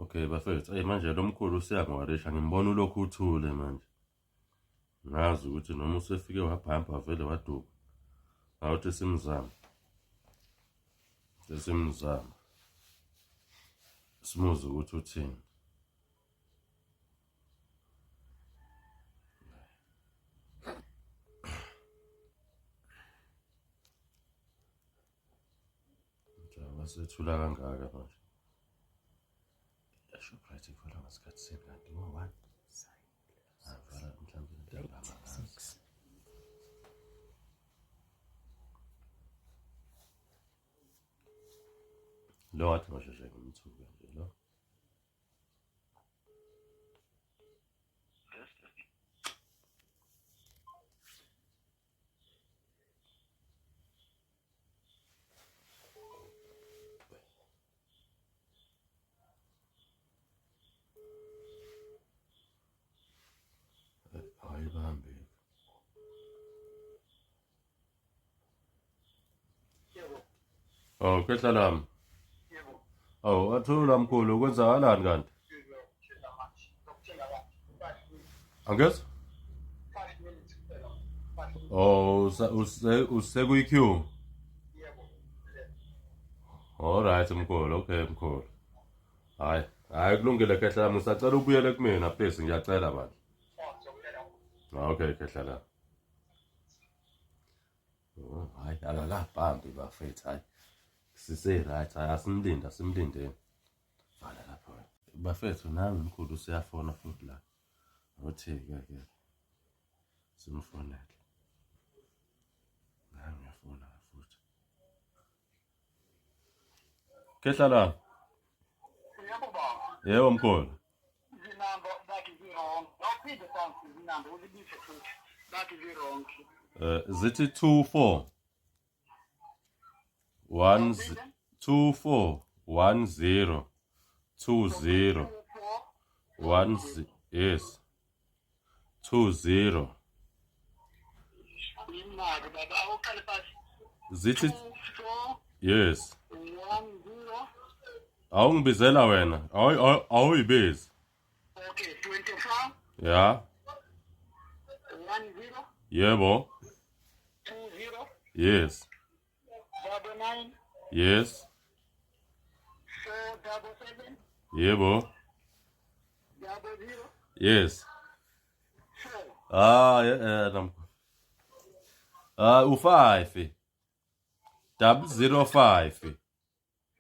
Okay bafethu, eyi manje lo mkhulu useyangiwarisha, ngimbona ulokhu uthule manje. Ngazi ukuthi noma usefike wabhampa vele waduka. Awuthi simzame. Sesimzama. Simuze ukuthi uthini. Njengoba sethula kangaka manje. EShoprite ivala ngasikhathi sini kanti ngo-one? Avala mhlawumbe ntambama ngazi. Lo wathi ngasheshe ngimthuke nje lo. Ayibambi. Yebo. Oh, khehla lami. Yebo. Awu, athula mkhulu, kwenzakalani kanti? Ngizokutshela manje. Ngizokutshela manje. Angezwa? 5 minutes kuphela. 5 minutes. Oh, usekuyi-queue. Yebo. All right mkhulu, okay mkhulu. Hayi, hayi kulungile khehla lami, ngisacela ubuyele kumina please, ngiyacela bandla. Oh, ngizokutshela. Okay khehla lami. Oh, hayi akakabhambi bafethu, hayi. Sise right, hayi asimlinde, asimlindeni. Vala lapho. Bafethu nami mkhulu useyafona futhi la. Uthi ke ke simfonele. Nami ngiyafona futhi. Khehla lami. Yebo baba. Yebo mkhulu. Izinamba bathi zi-wrong. Awuphinde phansi izinamba uzibize futhi. Bathi zi-wrong. Eh zithi 2 4 1 2 4 1 0 2 0 1 yes 2 0 Imali baba awuqale phansi. Zithi 2 4 yes. 1 0. Awungibizela wena. Awuyibizi. Okay, 24 Ya. 1 0 Yebo. 2 0 Yes. 99 Yes. 4 77 Yebo. 00 Yes. 4. Ah, yeah, nam. Ah, u5. 005.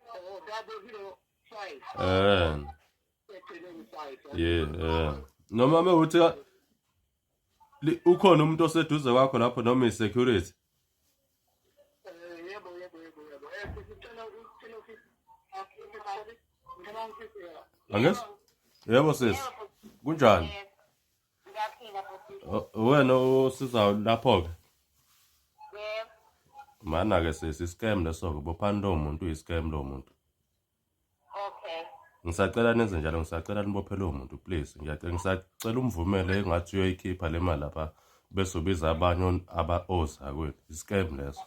Oh, 005. Eh. Ekugcineni 5. Yeah, eh. Noma mewuthi ukhona umuntu oseduze kwakho lapho noma i-security. Yebo, yebo, yebo, yebo. Sicela ucela ufisi. Ngicela ufisi. Angizwa? Yebo sis. Kunjani? Ngiyaphila futhi. Wena osiza lapho ke. Yebo. Mana ke sisi scam leso ke bophani lo muntu uyi-scam lo muntu. Okay. Ngisacela nenze njalo ngisacela nibophe lowo muntu please. Ngiyacela ngisacela umvumele engathi uyoyikhipha le mali lapha bese ubiza abanye aba ozakwethu. I-scam leso.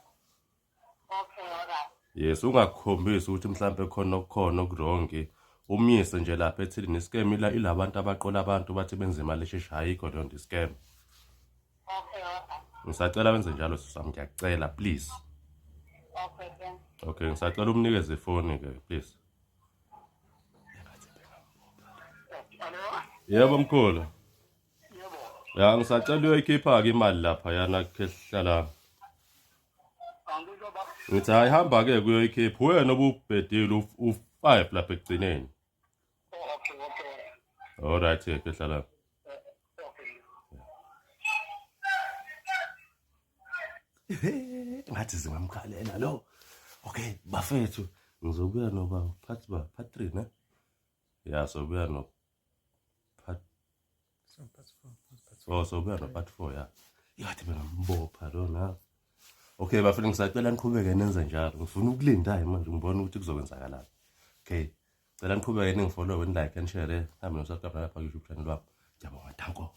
Okay, all right. Yes, ungakukhombisi ukuthi mhlampe khona okukhona okurongi. Umyise nje lapha ethini i-scam ila ilabantu abaqola abantu bathi benza imali esheshayo ayikho leyo nto i-scam. Okay, all right. Ngisacela wenze njalo sisi wami ngiyacela please. Okay, thanks. Okay, ngisacela umnikeze ifoni ke please. Alo? Yebo mkhulu. Yebo. Ya ngisacela uyoyikhipha ke imali lapha yana khehla la. Angizwa ba. Ngithi hayi hamba ke kuyoyikhipha wena obubhedile u5 lapha ekugcineni. Oh, okay, okay. All right ke khehla la. Okay. Ngathi zingamkhalela lo. Okay, bafethu ngizobuya noba part ba part 3 ne? Ya sobuya no part So part 4, part 4. Oh sobuya no part 4 ya. Yathi bengambopha lo na. Okay bafethu ngisacela niqhubeke nenze njalo. Ngifuna ukulinda hayi manje ngibona ukuthi kuzokwenzakalani. Okay. Cela niqhubeke ningifollow, ni like and share. Nami no subscribe lapha ku YouTube channel wami. Ngiyabonga, danko.